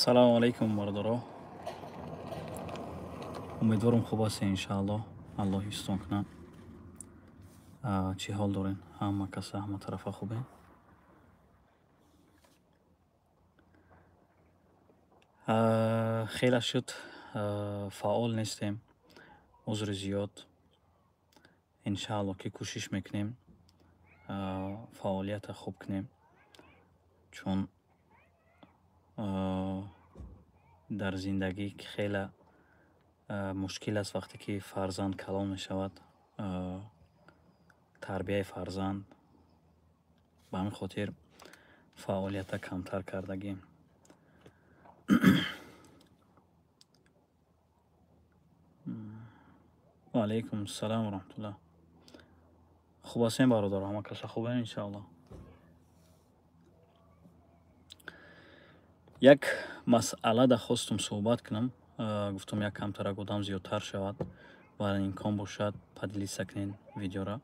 Салому алайкум, бародаро. Умедворам, хуб ҳастед, иншааллоҳ. Аллоҳ ҳифзтон кунад. Чӣ ҳол дорен? Ҳама каса, ҳама тарафа хубен? Хеле шуд, фаъол нестем, узри зиёд. Иншааллоҳ, ки кӯшиш мекунем, фаъолията хуб кунем, чун дар зиндагӣ хеле мушкил аст, вақте ки фарзанд калон мешавад, тарбияи фарзанд. Ба ҳамин хотир фаъолията камтар кардагем. Ва алайкум ассалом ва раҳматуллоҳ. Хуб ҳастем, бародаро? Ҳама каса хубем, иншааллоҳ. Як масъала да хостум суҳбат кунам. Гуфтам, як камтарак одам зиёдтар шавад ва имкон бошад, поделиться кунед видеора.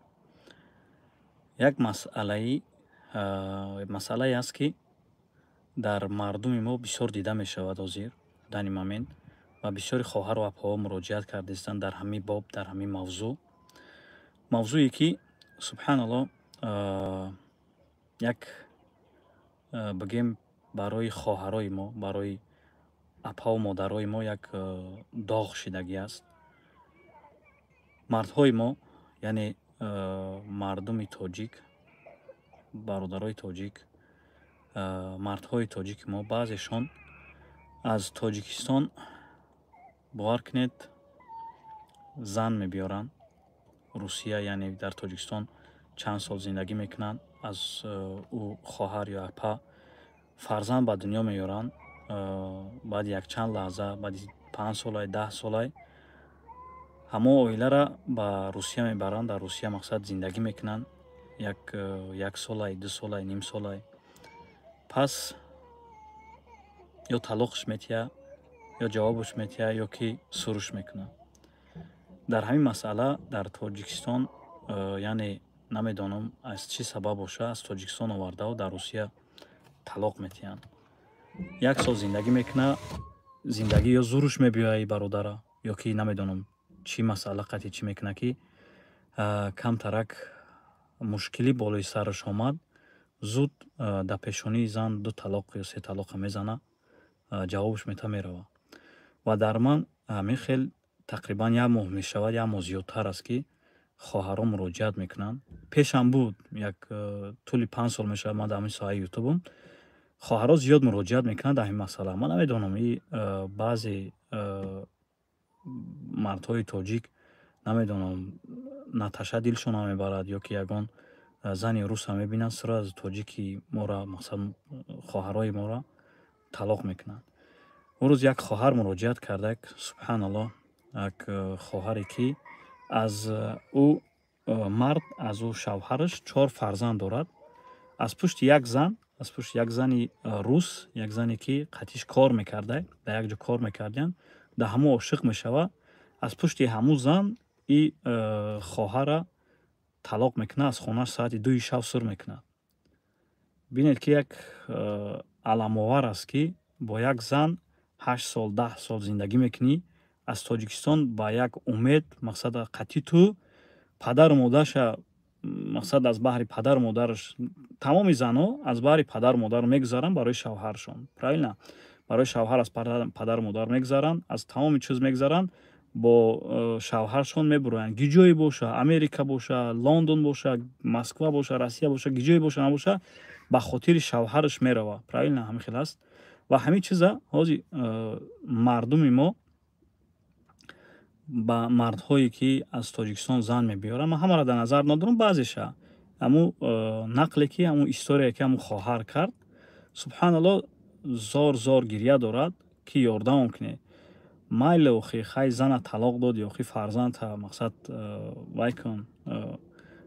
Як масъалае аст, ки дар мардуми мо бисёр дида мешавад ҳозир, данный момент, ва бисёри хоҳару апаҳо муроҷиат кардастанд дар ҳамин боб, дар ҳамин мавзӯъ. Мавзӯе ки, субҳаналлоҳ, як, бигем, барои хоҳарои мо, барои апаву модарои мо як доғ шидагӣ аст. Мардҳои мо, яъне мардуми тоҷик, бародарои тоҷик, мардҳои тоҷики мо, баъзешон аз Тоҷикистон, бовар кунед, зан мебиёранд Русия, яъне дар Тоҷикистон чанд сол зиндагӣ мекунанд, аз ӯ хоҳар ё апа фарзанд ба дунё меёранд. Баъди якчанд лаҳза, баъди 5 солай, 10 солай, ҳамон оилара ба Русия мебаранд. Дар Русия, мақсад, зиндагӣ мекунанд як солай, 2 солай, ним солай. Пас ё талоқш метиҳа, ё ҷавобш метиҳа, ё ки суруш мекунад. Дар ҳамин масъала дар Тоҷикистон, яъне намедонам, аз чӣ сабаб боша, аз Тоҷикистон овардаву дар Русия талоқ метиҳанд. Як сол зиндагӣ мекунад, зиндагӣ ё зуруш мебиёяд бародара, ё ки намедонам, чӣ масъала қатъи чӣ мекунад, ки камтарак мушкилӣ болои сараш омад, зуд дар пешонии зан ду талоқ ё се талоқа мезана, ҷавобш мета, мерава. Ва дар ман ҳамин хел тақрибан як моҳ мешавад, як моҳ зиёдтар аст, ки хоҳарон муроҷиат мекунанд. Пешам буд, як тӯли 5 сол мешавад ман дар ҳамин соҳаи ютубам, хоҳарон зиёд муроҷиат мекунанд дар ҳамин масъала. Ман намедонам, и баъзе мардҳои тоҷик, намедонам, Наташа дилшон мебарад ё ки ягон зани руса мебинанд, сразу тоҷики мора, мақсад, хоҳарои мора талоқ мекунанд. Он рӯз як хоҳар муроҷиат карда, субҳаналлоҳ, як хоҳаре, ки аз ӯ мард, аз ӯ шавҳараш чор фарзанд дорад. Аз пушти як зан, аз пушти як зани рус, як зане ки қатиш кор мекарда, дар як ҷо кор мекардиянд, дар ҳамун ошиқ мешавад. Аз пушти ҳамун зан и хоҳара талоқ мекунад, аз хонааш соати 2-и шаб сур мекунад. Бинед, ки як аламовар аст, ки бо як зан 8 сол, 10 сол зиндагӣ мекунӣ, аз Тоҷикистон ба як умед, мақсад, қатъи ту падару модарша, мақсад, аз баҳри падару модараш. Тамоми занҳо аз баҳри падару модар мегузаранд барои шавҳаршон, правильно? Барои шавҳар аз падару модар мегузаранд, аз тамоми чиз мегузаранд, бо шавҳаршон мебуроянд. Гиҷое боша, Америка боша, Лондон боша, Москва боша, Россия боша, гиҷое боша, набоша, ба хотири шавҳараш мерава, правильно? Ҳамин хел аст. Ва ҳамин чиза ҳозир мардуми мо ба мардҳое, ки аз Тоҷикистон зан мебиёранд, ман ҳамаро дар назар надорам, баъзеша, ҳамун нақле ки, ҳамун история ки ҳамун хоҳар кард, субҳаналлоҳ, зор зор гирья дорад, ки ёрдамон кунед. Майли, охи, хай, зана талоқ доди, охи, фарзандта, мақсад, вай кун,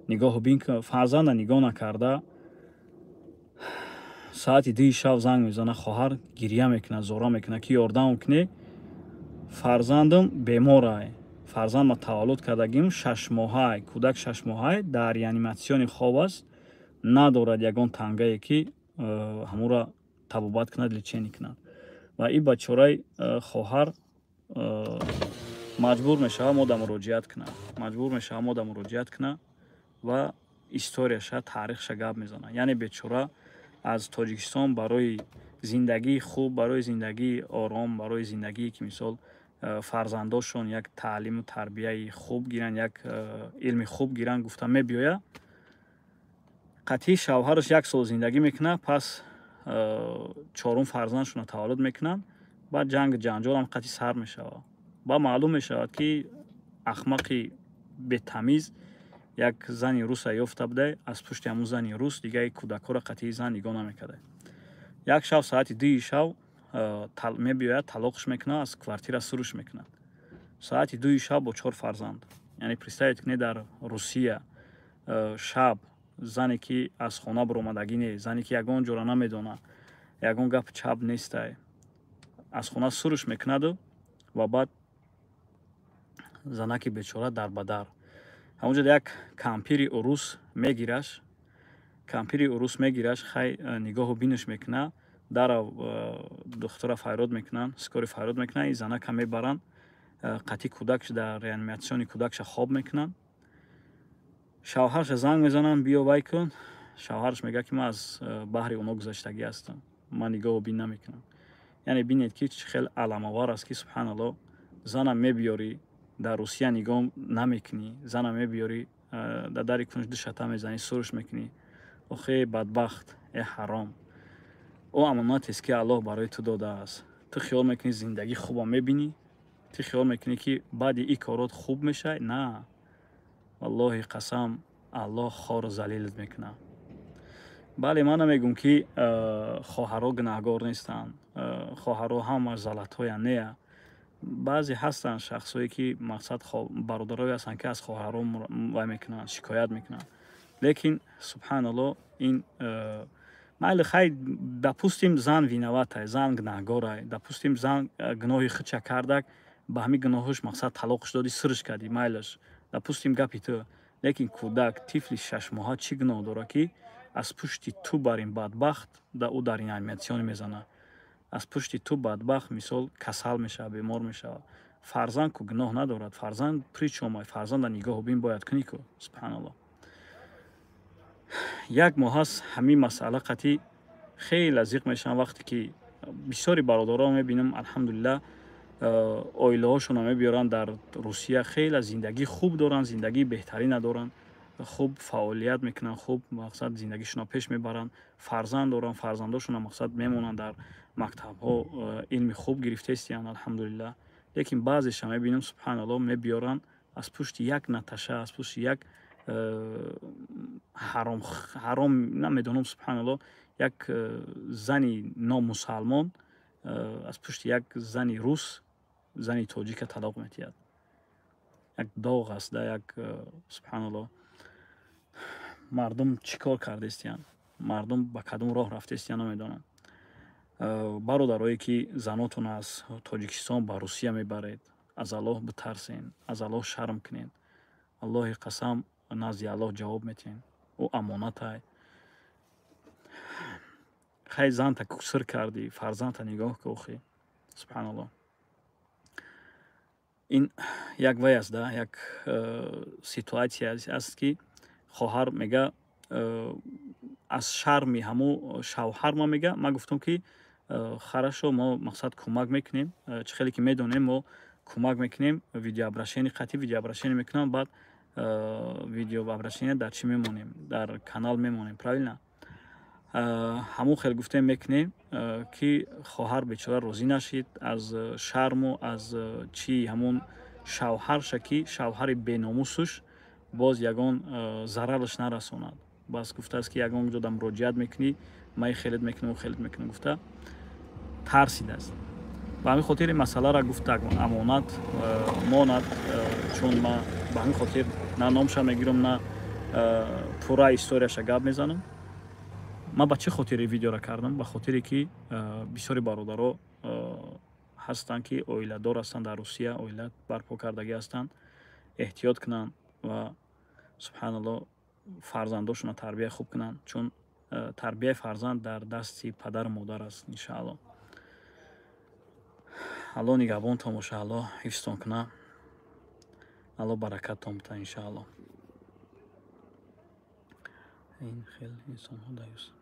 нигоҳу бин кун. Фарзанда нигоҳ накарда, соати 2-и шаб занг мезана хоҳар, гирья мекунад, зора мекунад, ки ёрдамон кунед, фарзандам беморай, фарзанд ма таваллуд кардагим 6 моҳай, кӯдак 6 моҳай, дар реаниматсиони хоб аст, надорад ягон тангае, ки ҳамура табобат кунад, лечение кунад. Ва ин бачораи хоҳар маҷбур мешавад мода муроҷиат кунад, маҷбур мешавад мода муроҷиат кунад ва историяша, таърихша гап мезанад. Яъне бечора аз Тоҷикистон барои зиндагии хуб, барои зиндагии ором, барои зиндагие ки, мисол, фарзандошон як таълиму тарбияи хуб гиранд, як илми хуб гиранд гуфта мебиёяд. Қатъи шавҳараш як сол зиндагӣ мекунад, пас чорум фарзандшонро таваллуд мекунанд. Баъд ҷангу ҷанҷолам қатъи сар мешавад. Баъд маълум мешавад, ки ахмақи бетамиз як зани руса ёфта буда. Аз пушти ҳамун зани рус дигаи кӯдакҳоро қатъи зан нигоҳ намекарда. Як шаб соати 2-и шав мебиёяд, талоқш мекунад, аз квартира суруш мекунад. Соати 2-и шаб бо чор фарзанд. Яъне представить кунед, дар Русия шаб зане ки аз хона баромадагӣ не, зане ки ягон ҷора намедонад, ягон гап чап нестай, аз хона суруш мекунаду ва баъд занаки бечора дар ба дар. Ҳамонҷо як кампири урус мегираш, кампири урус мегираш, хай, нигоҳу бинаш мекунад. Дара духтура файрод мекунанд, скорый файрод мекунанд, ин занака мебаранд, қатъи кӯдакш дар реаниматсиони кӯдакша хоб мекунанд. Шавҳарша занг мезананд: «Биё, вай кун». Шавҳараш мегӯяд, ки ман аз баҳри оно гузаштагӣ ҳастам, ман нигоҳу бин намекунам. Яъне бинед, ки чӣ хел аламовар аст, ки, субҳаналло, зана мебиёрӣ, дар Русия нигоҳ намекунӣ, зана мебиёрӣ, дар дари кунш ду шата мезанӣ, суруш мекунӣ. Охе, бадбахт, э ҳаром, ӯ амонатест, ки Аллоҳ барои ту додааст. Ту хиёл мекунӣ, зиндагӣ хуба мебинӣ, ту хиёл мекунӣ, ки баъди ин корот хуб мешавӣ. На, валлоҳи қасам, Аллоҳ хору залилат мекунад. Бале, ман намегӯм, ки хоҳарҳо гунаҳгор нестанд, хоҳарҳо ҳама залатҳоянд. Не, баъзе ҳастанд шахсҳое, ки, мақсад, бародарое ҳастанд, ки аз хоҳарҳо вай мекунанд, шикоят мекунанд. Лекин, субҳаналло, ин майли, хай, допустим, зан виноватай, зан гунаҳгорай, допустим, зан гуноҳи худша кардак, ба ҳамин гуноҳаш, мақсад, талоқш додӣ, сирш кардӣ, майлаш, допустим, гапи ту. Лекин кӯдак, тифли 6-моҳа чӣ гуноҳ дорад, ки аз пушти ту бар ин бадбахт да ӯ дар реаниматсионӣ мезанад, аз пушти ту бадбахт, мисол, касал мешавад, бемор мешавад? Фарзанд ку гуноҳ надорад. Фарзанд при чём ай? Фарзанда нигоҳу бин бояд кунӣ ку. Субҳаналло, як моҳ аст, ҳамин масъала қатъи хеле зиқ мешавам, вақте ки бисёри бародаро мебинам, алҳамдулиллаҳ, оилаҳошонро мебиёранд дар Русия, хеле зиндагии хуб доранд, зиндагии беҳтарина доранд, хуб фаъолият мекунанд, хуб, мақсад, зиндагишонро пеш мебаранд, фарзанд доранд, фарзандошонро, мақсад, мемонанд, дар мактабҳо илми хуб гирифтаистиянд, алҳамдулиллаҳ. Лекин баъзеша мебинам, субҳаналло, мебиёранд, аз пушти як Наташа, аз пушти як ҳаром, ҳаром намедонам, субҳаналло, як зани номусалмон, аз пушти як зани рус зани тоҷика талоқ метиҳад. Як доғ аст да, як, субҳаналло, мардум чӣ кор кардаистиянд, мардум ба кадом роҳ рафтаистиянд, намедонам. Бародарое ки занотон аз Тоҷикистон ба Русия мебаред, аз Аллоҳ битарсен, аз Аллоҳ шарм кунед. Аллоҳи қасам, назди Аллоҳ ҷавоб метиҳем. Ӯ амонатай. Хай, занта куср кардӣ, фарзандта нигоҳ ку. Охи, субҳаналлоҳ, ин як вай аст да, як ситуатсия аст, ки хоҳар мега, аз шарми ҳамо шавҳар ма мега, ман гуфтам, ки хорошо, мо, мақсад, кӯмак мекунем. Чӣ хеле ки медонем, мо кӯмак мекунем, видеообращение қатъи видеообращение мекунам. Баъд видеообращение дар чӣ мемонем? Дар канал мемонем, правильно? Ҳамон хел гуфтем, мекунем, ки хоҳар бечора розӣ нашид аз шарму аз чӣ ҳамон шавҳарша, ки шавҳари беномусуш боз ягон зарараш нарасонад. Бас гуфтааст, ки ягон ҷода муроҷиат мекунӣ, ман хелет мекунам, хелет мекунам гуфта тарсидааст. Ба ҳамин хотир ин масъаларо гуфта, амонат монад, чун ман ба ҳамин хотир на номша мегирам, на пурра историяша гап мезанам. Ман ба чӣ хотири видеоро кардам? Ба хотире ки бисёри бародаро ҳастанд, ки оиладор ҳастанд, дар Русия оила барпо кардагӣ ҳастанд, эҳтиёт кунанд ва, субҳаналло, фарзандошонро тарбия хуб кунанд, чун тарбияи фарзанд дар дасти падару модар аст, иншаалло. Алло нигаҳбонтон боша, Алло ҳифзтон куна, Алло баракаттон бита, иншаалло. Ин хел инсонҳо даюс.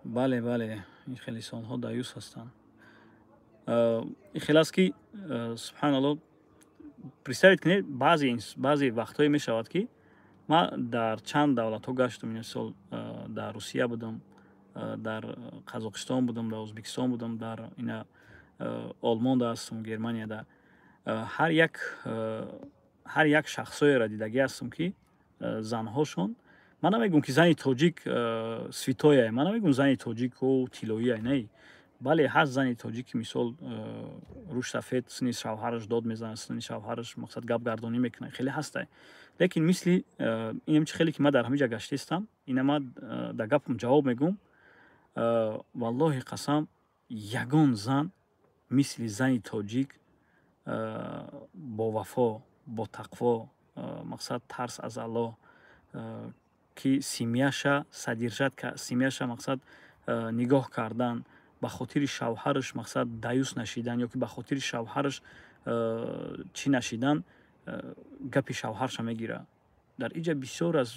Бале, бале, ин хел инсонҳо даюс ҳастанд. Ин хел аст, ки, субҳаналло, представить кунед, баъзе вақтҳое мешавад, ки ман дар чанд давлатҳо гаштам. Мисол, дар Русия будам, дар Қазоқистон будам, дар Ӯзбекистон будам, дар ина Олмонда ҳастам, Германияда. Ҳар як шахсҳоеро дидагӣ ҳастам, ки занҳошон, ман намегӯм, ки зани тоҷик святоя, ман намегӯм, зани тоҷик о тиллоия, не. Бале, ҳаст зани тоҷик, ки, мисол, рӯш сафед, сини шавҳараш дод мезанад, сини шавҳараш, мақсад, гапгардонӣ мекунад, хеле ҳастай. Лекин мисли инам чи хеле ки ман дар ҳамин ҷа гаштаистам, ина ман дар гапам ҷавоб мегӯм: валлоҳи қасам, ягон зан мисли зани тоҷик бовафо, ботақво, мақсад, тарс аз Аллоҳ, ки семья ша содержать, семья ша, мақсад, нигоҳ кардан, ба хотири шавҳараш, мақсад, даюс нашидан ё ки ба хотири шавҳараш чӣ нашидан, гапи шавҳарша мегирад. Дар иҷа бисёр аз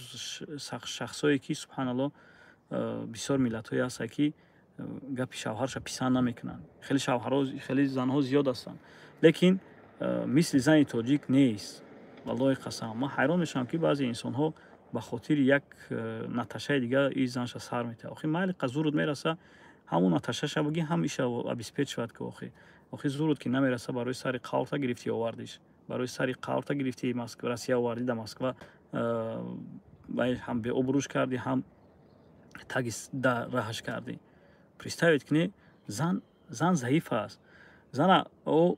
шахсое ки, субҳаналло, бисёр миллатҳое ҳастанд, ки гапи шавҳарша писанд намекунанд. Хеле шавҳарҳо, хеле занҳо зиёд ҳастанд, лекин мисли зани тоҷик нест, валлоҳи қасам. Ман ҳайрон мешавам, ки баъзе инсонҳо ба хотири як Наташаи дигар и занша сар метиҳад. Охи, майли, қа зурут мераса, ҳамун Наташаша буги, ҳам иша обеспечивать ки. Охи, зурут ки намераса, барои сари қаврта гирифтӣ, овардиш, барои сари қаврта гирифтӣ, Россия овардӣ, да Москва ҳам беобрӯш кардӣ, ҳам таги да раҳаш кардӣ. Представить кунӣ, зан заиф аст. Зана о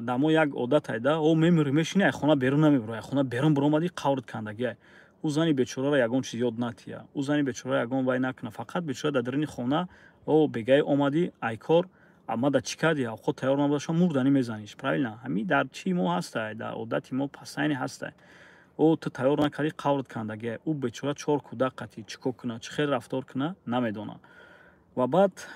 дар мо як одат айда: о мемири, мешини, ай хона берун намебуро, ай хона берун буромадӣ, қаврт кандагиай. Ӯ зани бечораро ягон чиз ёд натия, ӯ зани бечора ягон вай накуна, фақат бечора дар даруни хона: о бегай омадӣ ай кор, мада чӣ кардӣ, авқот тайёр набудаша, мурданӣ мезаниш. Правильно? Ҳамин дар чии мо ҳастай, дар одати мо пасайне ҳастай: о ту тайёр накардӣ, қаврт кандагиай. Ӯ бечора чор кӯдак қатӣ чӣ кор куна, чӣ хел рафтор куна, намедона. Ва баъд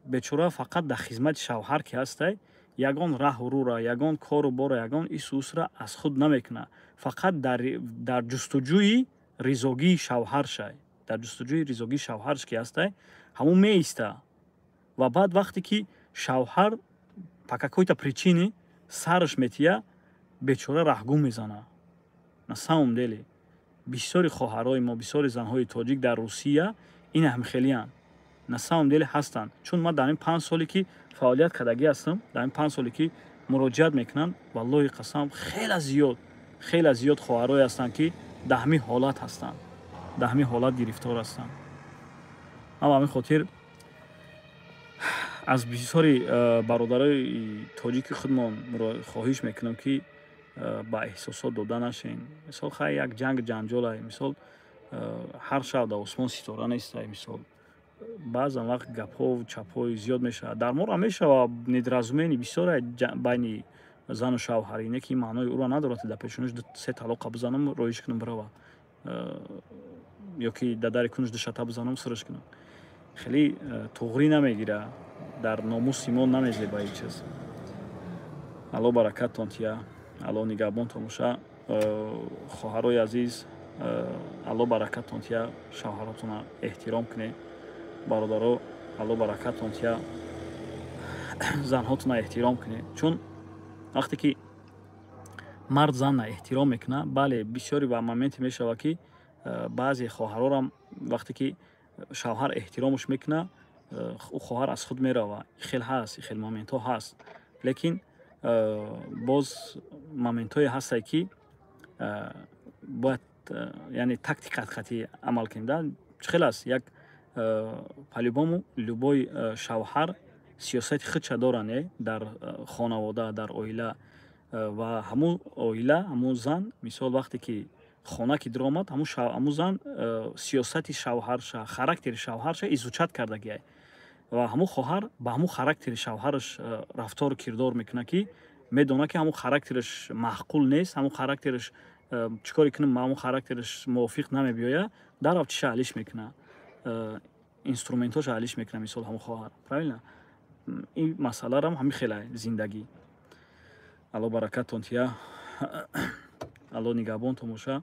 бечора фақат дар хизмати шавҳар ки ҳастай, ягон раҳу рӯра, ягон кору бора, ягон ису усра аз худ намекунад, фақат дар ҷустуҷӯи ризогии шавҳаршай. Дар ҷустуҷӯи ризогии шавҳарш ки ҳастай, ҳамун меиста. Ва баъд вақте ки шавҳар по какой-то причине сараш метия, бечора раҳгум мезана. На самом деле бисёри хоҳарои мо, бисёри занҳои тоҷик дар Русия ин ҳамхелиянд, на самом деле ҳастанд. Чун ман дар ин 5 соле ки фаъолият кардагӣ ҳастам, дар ин 5 соле ки муроҷиат мекунанд, валлоҳи қасам, хеле зиёд, хеле зиёд хоҳарое ҳастанд, ки дар ҳамин ҳолат ҳастанд, дар ҳамин ҳолат гирифтор ҳастанд. Ман ба ҳамин хотир аз бисёри бародарои тоҷики худмон хоҳиш мекунам, ки ба эҳсосот дода нашен. Мисол, хай, як ҷанг ҷанҷолай, мисол, ҳар шаб дар осмон ситора нестай. Мисол, баъзан вақт гапҳо, чапҳои зиёд мешавад, дар мора мешавад, недоразумение бисёре байни зану шавҳар. Ине ки маънои ӯро надорад, дар пешониш се талоқа бизанам, роиш кунам, бирава, ё ки дар дари кунуш ду шата бизанам, сирш кунам. Хеле туғрӣ намегира, дар номуси мо намезеба ин чиз. Алло баракаттон тия, Алло нигаҳбонтон боша. Хоҳарои азиз, Алло баракаттон тия, шавҳаротона эҳтиром кунед. Бародаро, Алло баракаттон тия, занҳотона эҳтиром кунед. Чун вақте ки мард занна эҳтиром мекунад, бале, бисёре ба моменте мешавад, ки баъзе хоҳарорам вақте ки шавҳар эҳтиромаш мекунад, ӯ хоҳар аз худ мерава. Хел ҳаст, хел моментҳо ҳаст, лекин боз моментҳое ҳастае, ки бояд, яъне, тактика қатъӣ амал кунем да. Чӣ хел аст? Як по-любому любой шавҳар сиёсати худша дора, не, дар хонавода, дар оила. Ва ҳамун оила, ҳамун зан, мисол, вақте ки хона ки даромад, ҳамун зан сиёсати шавҳарша, характери шавҳарша изучать кардагиай ва ҳамун хоҳар ба ҳамун характери шавҳараш рафтору кирдор мекунад, ки медонад, ки ҳамун характераш маъқул нест, ҳамун характераш, чӣ коре кунам, ҳамун характераш мувофиқ намебиёяд, дарав чиша алиш мекунад, инструментҳоша алиш мекунад, мисол, ҳамун хоҳар. Правильно? Ин масъаларам ҳамин хела зиндагӣ. Алло баракаттон тия, Алло нигаҳбонтон боша.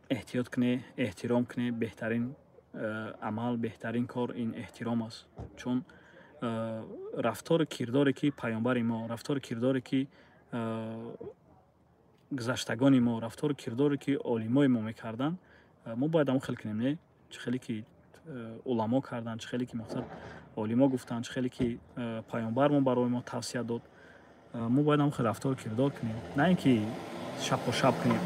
Эҳтиёт кунед, эҳтиром кунед. Беҳтарин амал, беҳтарин кор ин эҳтиром аст. Чун рафтору кирдоре ки паёмбари мо, рафтору кирдоре ки гузаштагони мо, рафтору кирдоре ки олимои мо мекарданд, мо бояд ҳамон хел кунем, не? Чӣ хеле ки уламо карданд, чӣ хеле ки мақсад олимо гуфтанд, чӣ хеле ки паёмбар мо барои мо тавсия дод, мо бояд ҳамон хел рафтору кирдор кунем, на ин ки шапо шап кунем.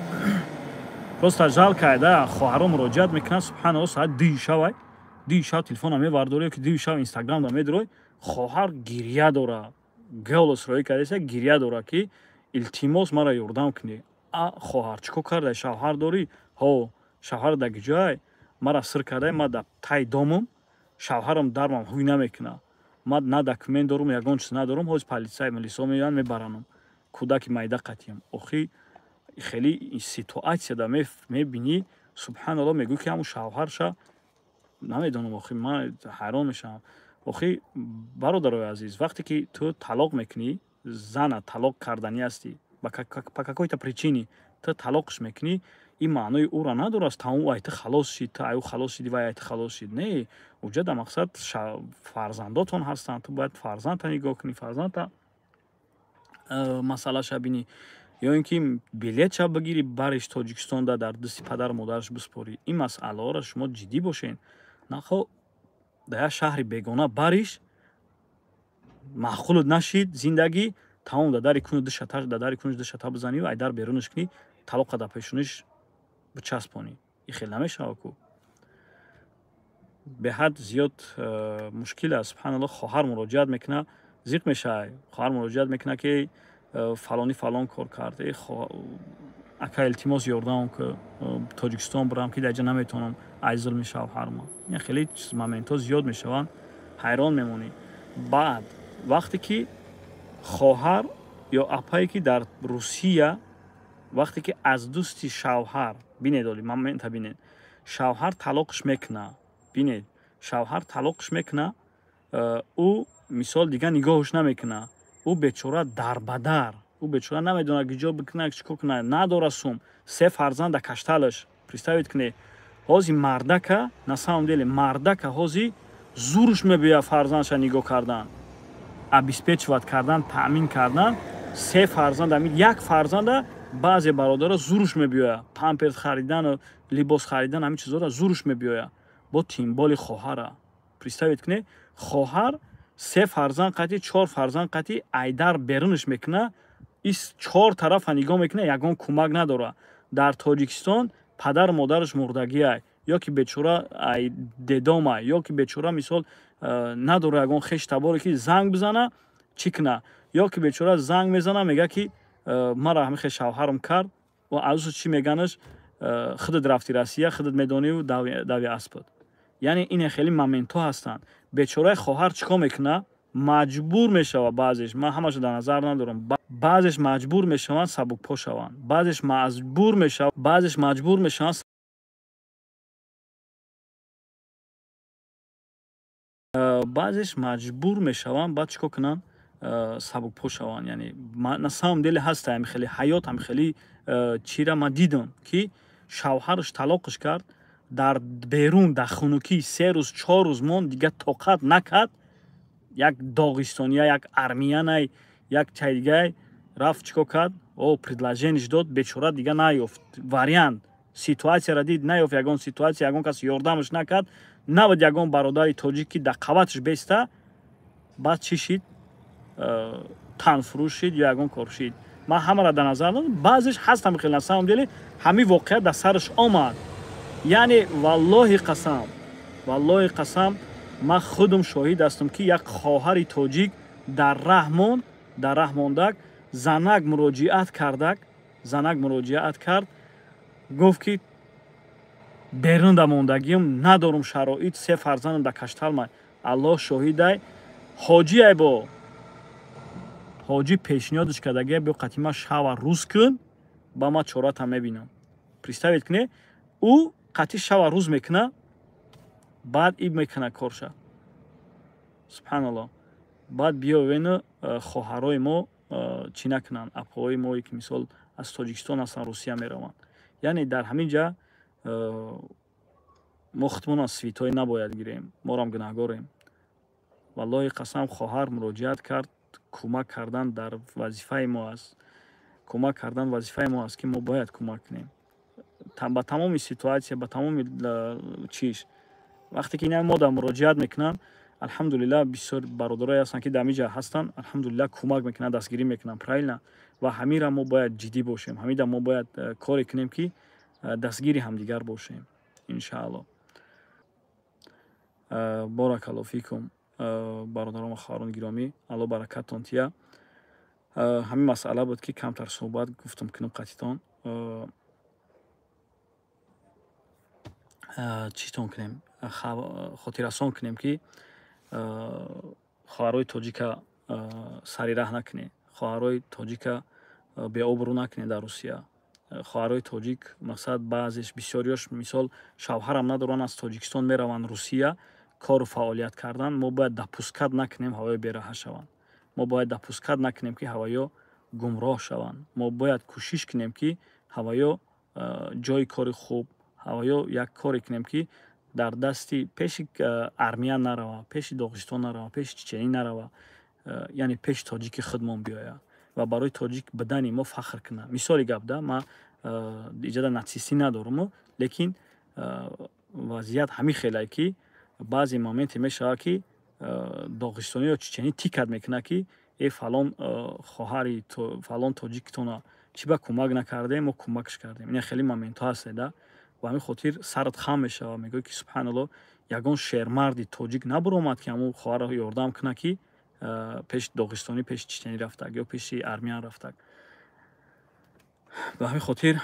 Просто жалко, да, хоҳаро муроҷиат мекунанд, субҳаналлоҳ, соат 2 шавай, 2 шав телефонро мевардорӣ, ки 2 шав инстаграмда медурой, хоҳар гирья дора, голос роӣ кардааст, гирья дора ки илтимос маро ёрдам кунӣ. А хоҳар чӣ кор кардай? Шавҳар дорӣ? Ҳо, шавҳар дар куҷоай? Мара сир кардай, ма дар таи домам, шавҳарам дармам ҳуй намекунад. Ма на документ дорум, ягон чиз надорум, ҳоз полисай милисо меоянд, мебаранам. Кӯдаки майда қатиям. Охи хеле ситуатсияда мебинӣ, субҳаналлоҳ, мегӯӣ ки ҳамун шавҳарша намедонам, охи ман ҳайрон мешавам. Охи бародарои азиз, вақте ки ту талоқ мекунӣ, зана талоқ карданӣ ҳастӣ, по какой-то причине ту талоқш мекунӣ, ин маънои ӯро надорад тамом ай ту халос шид, ту ай ӯ халос шиди, вай ай ту халос шид. Не, уҷа дар мақсад фарзандотон ҳастанд, ту бояд фарзандта нигоҳ кунӣ, фарзандта масъалаша бинӣ, ё ин ки билетша бигирӣ, бариш Тоҷикистонда дар дасти падару модараш биспорӣ. Ин масъалаҳоро шумо ҷиддӣ бошед. Нахо дар як шаҳри бегона бариш маъқулут нашид зиндагӣ, тамом дар дари куну душата, дар дари кунуш душата бизанӣ ва айдар берунаш кунӣ, талоқа дар пешониш бичаспонӣ. Ин хел намешавад ку. Беҳад зиёд мушкил аст. Субҳаналлоҳ, хоҳар муроҷиат мекунад, зиқ мешавад. Хоҳар муроҷиат мекунад ки фалонӣ фалон кор кард, ака илтимос ёрдам ки Тоҷикистон бирам, ки дар ҷа наметавонам аз зулми шавҳарма. Ин хеле моментҳо зиёд мешаванд, ҳайрон мемонӣ. Баъд вақте ки хоҳар ё апае ки дар Русия, вақте ки аз дӯсти шавҳар, бинед, оли момента бинед, шавҳар талоқш мекунад, бинед, шавҳар талоқш мекунад, ӯ мисол дигар нигоҳш намекунад, ӯ бечора дарбадар, ӯ бечора намедонад куҷо бикунад, чӣ кор кунад, надора сум, се фарзанда кашталаш. Представить кунед, ҳози мардака, на самом деле мардака ҳози зурш мебиёяд фарзандша нигоҳ кардан, обеспечивать кардан, таъмин кардан. Се фарзанд, ами як фарзанда баъзе бародаро зурш мебиёяд, памперс харидану либос харидан, ҳамин чизҳоро зурш мебиёяд. Бо тимболи хоҳара. Представить кунед, хоҳар се фарзанд қатӣ, чор фарзанд қатӣ айдар берунаш мекунад, ис чор тарафа нигоҳ мекунад, ягон кӯмак надорад. Дар Тоҷикистон падару модараш мурдагиай, ё ки бечора ай дедомай, ё ки бечора мисол надора ягон хеш таборе ки занг бизана, чӣ куна, ё ки бечора занг мезана, мега ки мара ҳамин хел шавҳарам кард, ва аз ӯ чӣ меганаш, худат рафти Россия, худат медониву дави аспат. Яъне ин хеле моментҳо ҳастанд. Бечораи хоҳар чӣ кор мекунад? Маҷбур мешавад баъзеш, ман ҳамаашро дар назар надорам, баъзеш маҷбур мешаванд сабукпо шаванд, баъзеш маҷбур мешаванд, баъзеш маҷбур мешаванд, баъзеш маҷбур мешаванд, баъд чӣ кор кунанд? Сабукпо шаванд. Яъне на самом деле ҳаста ҳами хеле ҳаёт, ҳами хеле чира ман дидам ки шавҳараш талоқш кард, дар берун дар хунукӣ 3 рӯз 4 рӯз монд, дигар тоқат накард, як доғистония, як армиянай, як чай дигай рафт, чӣ кор кард? О, предложениш дод, бечора дигар наёфт вариант, ситуатсияро дид, наёфт ягон ситуатсия, ягон кас ёрдамаш накард, набуд ягон бародари тоҷик ки дар қаваташ беста, баъд чӣ шид? Танфурӯш шид ё ягон кор шид. Ман ҳамаро дар назар надорам, баъзеш ҳастам хеле, на самом деле ҳамин воқеа дар сараш омад. Яъне валлоҳи қасам, валлоҳи қасам, ман худам шоҳид ҳастам ки як хоҳари тоҷик дар раҳ монд, дар раҳ мондак, занак муроҷиат кардак, занак муроҷиат кард, гуфт ки берун да мондагиам, надорум шароит, се фарзандам дар кашталмай. Аллоҳ шоҳидай, ҳоҷиай бо ҳоҷӣ пешниҳодаш кардагия, биё қатима шава рӯз кун, ба ма чората мебинам. Представить кунед, ӯ қатӣ шава рӯз мекуна, Баъд иб мекунад корша. Субҳаналлоҳ. Баъд биёвену хоҳарои мо чӣ накунанд, апҳои мое ки мисол аз Тоҷикистон ҳастанд, Русия мераванд. Яъне дар ҳамин ҷа мо худмон святой набояд гирем, морам гунаҳгорем. Валлоҳи қасам, хоҳар муроҷиат кард, кӯмак кардан дар вазифаи мо аст. Кӯмак кардан вазифаи мо аст, ки мо бояд кӯмак кунем ба тамоми ситуация, ба тамоми чиз. Вақте ки ина мо дар муроҷиат мекунанд, алҳамдулиллаҳ, бисёр бародарое ҳастанд, ки дар ҳамин ҷа ҳастанд, алҳамдулиллаҳ, кӯмак мекунанд, дастгирӣ мекунанд, правильно. Ва ҳамира мо бояд ҷиддӣ бошем, ҳамида мо бояд коре кунем, ки дастгири ҳамдигар бошем, иншааллоҳ. Боракалло фикум, бародарон ва хоҳарони гиромӣ, Аллоҳ баракаттон тия. Ҳамин масъала буд, ки камтар суҳбат гуфтам кунам қатитон. Читон кунем, хотиррасон кунем, ки хоҳарои тоҷика сари раҳ накунед, хоҳарои тоҷика беобрӯ накунед дар Русия. Хоҳарои тоҷик, мақсад, баъзеш, бисёриёш, мисол, шавҳарам надоранд, аз Тоҷикистон мераванд Русия кору фаъолият кардан. Мо бояд допускать накунем ҳавоё бераҳа шаванд, мо бояд допускать накунем, ки ҳавоё гумроҳ шаванд. Мо бояд кӯшиш кунем, ки ҳавоё ҷои кори хуб, ҳавоё як коре кунем, ки дар дасти пеши армия нарава, пеши Доғистон нарава, пеши Чеченӣ нарава, яъне пеши тоҷики худмон биёяд ва барои тоҷик будани мо фахр кунад. Мисоли гап да, ман иҷода нацистӣ надоруму, лекин вазъият ҳамин хелае, ки баъзе моменте мешавад, ки доғистонӣ ё чеченӣ тикат мекунад, ки э, фалон хоҳари фалон тоҷиктона чӣ ба кӯмак накардем, мо кӯмакш кардем. Ина хеле моментҳо ҳасте да. Ба ҳамин хотир сарат хам мешавад, мегӯӣ, ки субҳаналлоҳ, ягон шермарди тоҷик набаромад, ки ҳамун хоҳарро ёрдам кунад, ки пеши доғистонӣ, пеши чеченӣ рафтак ё пеши армиян рафтак. Ба ҳамин хотир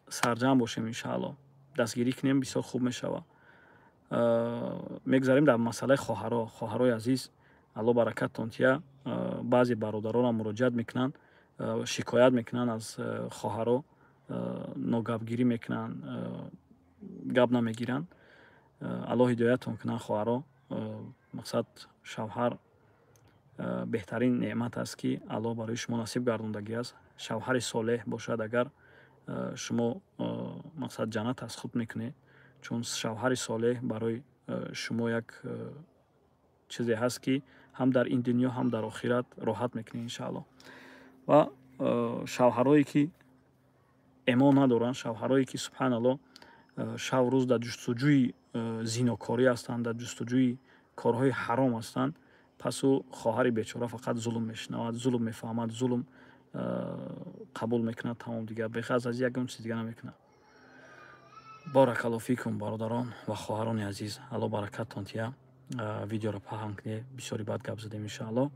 сарҷамъ бошем, иншааллоҳ, дастгирӣ кунем, бисёр хуб мешавад. Мегузарем дар масъалаи хоҳаро. Хоҳарои азиз, Аллоҳ баракаттон тия. Баъзе бародаронам муроҷиат мекунанд, шикоят мекунанд аз хоҳаро, ногапгирӣ мекунанд, гап намегиранд. Аллоҳ ҳидояттон кунад, хоҳаро. Мақсад, шавҳар беҳтарин неъмат аст, ки Аллоҳ барои шумо насиб гардондагӣ аст. Шавҳари солеҳ бошад агар, шумо, мақсад, ҷаннат аз худ мекунед, чун шавҳари солеҳ барои шумо як чизе ҳаст, ки ҳам дар ин дунё, ҳам дар охират роҳат мекунед, иншааллоҳ. Ва шавҳарое ки эмон надоранд, шавҳарое ки, субҳаналлоҳ, шав рӯз дар ҷустуҷӯи зинокорӣ ҳастанд, дар ҷустуҷӯи корҳои ҳаром ҳастанд, пас ӯ хоҳари бечора фақат зулм мешунавад, зулм мефаҳмад, зулм қабул мекунад, тамом, дигар бехаз аз ягон чиз дига намекунад. Боракалло фикум, бародарон ва хоҳарони азиз, Аллоҳ баракаттон тия. Видеоро паҳн кунед, бисёри бад гап задем, иншааллоҳ.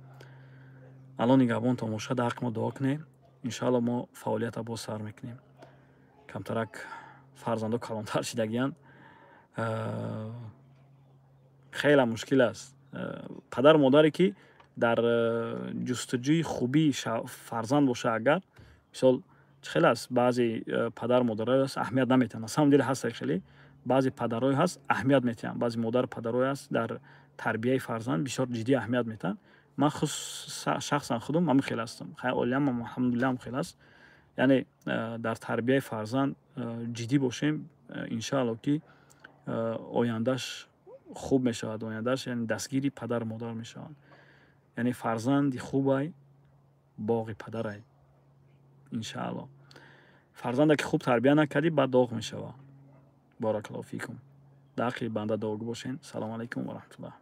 Аллоҳ нигаҳбонтон бошад, дар ҳаққи мо дуо кунед. Иншааллоҳ, мо фаъолията боз сар мекунем. Камтарак фарзандо калонтар шидагиянд, хеле мушкил аст. Падару модаре ки дар ҷустуҷӯи хубии фарзанд боша агар, мисол, чӣ хел аст, баъзе падару модарое ҳаст, аҳамият наметиҳанд. На самом деле ҳаста хеле баъзе падарое ҳаст, аҳамият метиҳанд, баъзе модару падарое ҳаст, дар тарбияи фарзанд бисёр ҷиддӣ аҳамият метиҳанд. Ман шахсан худум ҳамин хел ҳастам, хай, оилаам алҳамдулиллаҳ ҳам хел аст. Яъне дар тарбияи фарзанд ҷиддӣ бошем, иншаалло, ки ояндаш хуб мешавад, ояндаш, яъне дастгири падару модар мешаванд. Яъне фарзанди хубай боғи падарай, иншаалло. Фарзанде ки хуб тарбия накардӣ, баъд доғ мешавад. Боракаллоҳу фикум, дар ҳаққи банда дуогӯ бошен. Салому алайкум ва раҳматуллоҳ.